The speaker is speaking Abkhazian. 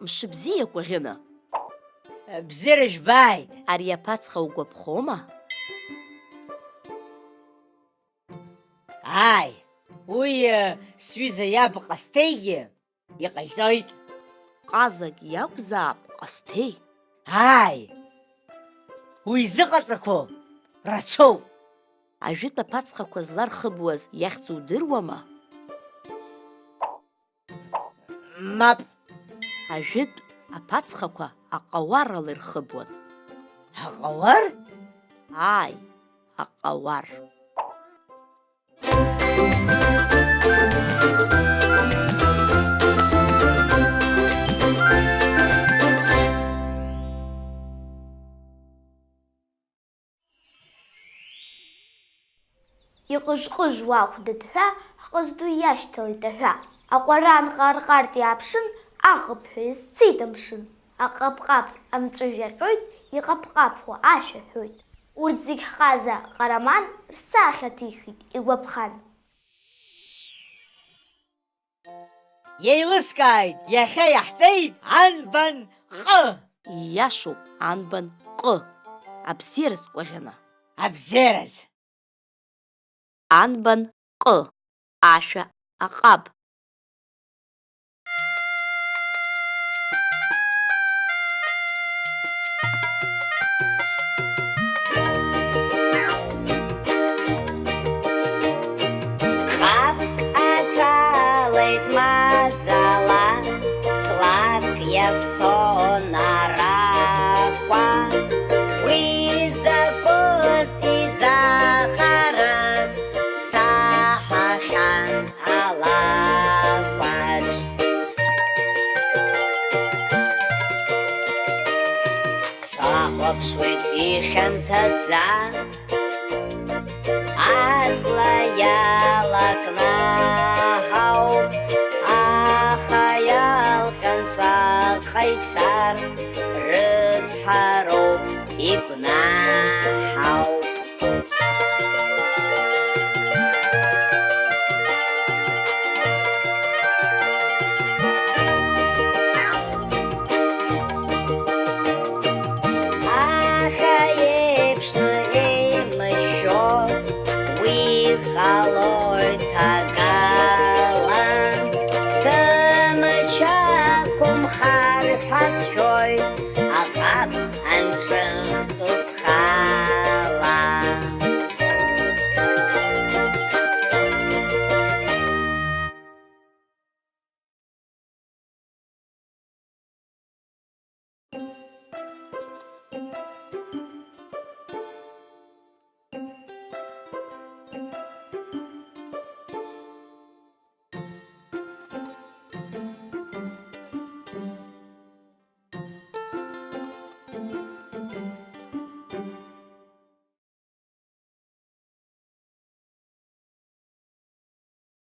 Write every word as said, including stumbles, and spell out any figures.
Мшыбзиа, Кәаӷьына! Бзиара жәбааит! Ари аԥацха угәаԥхома? Ааи, уи, э, сҩыза иаб Ҟасҭеигьы иҟаиҵоит. Ҟазак иакәзаап Ҟасҭеи. Ааи, уи изыҟаҵақәоу рацәоуп. Ажәытә аԥацхақәа злархыбуаз иахьӡ удыруама? Мап. Ажәытә аԥацхақәа аҟауар ала ирхыбуан. Аҟауар? Ааи, аҟауар. Иҟыж-ҟыжуа ахәдадҳәа, ҳҟызду иашьҭалеит аҳәа. Аҟәаранҟа арҟарт иааԥшын, аҟыԥҳәа изцеит амшын. Аҟаԥ-ҟаԥ амҵәыжә аҟьоит, иҟаԥ-ҟаԥуа ашәа ҳәоит. Урҭ зегь ҳҟаза Ҟараман рсахьа ҭихит игәаԥхан. Еилыскааит, иахьа иаҳҵеит анбан ҟы! Ииашоуп, анбан ҟы! Абзиараз, Кәаӷьына! Абзиараз! Анбан ҟы! Ашәа аҟаб! Ҟаб аҿалеит маӡала, ҵлак иазцон аракәа. Уи закәыз изахарыз саҳахьан алакәаҿ. Сахәаԥшуеит ихьанҭаӡа, аҵла иалакнаҳауп, аха иалҟьан ҵаҟа ицар, рыцҳароуп игәнаҳауп. Аха еиԥшны еимышәшәо уи ҟалоит ага.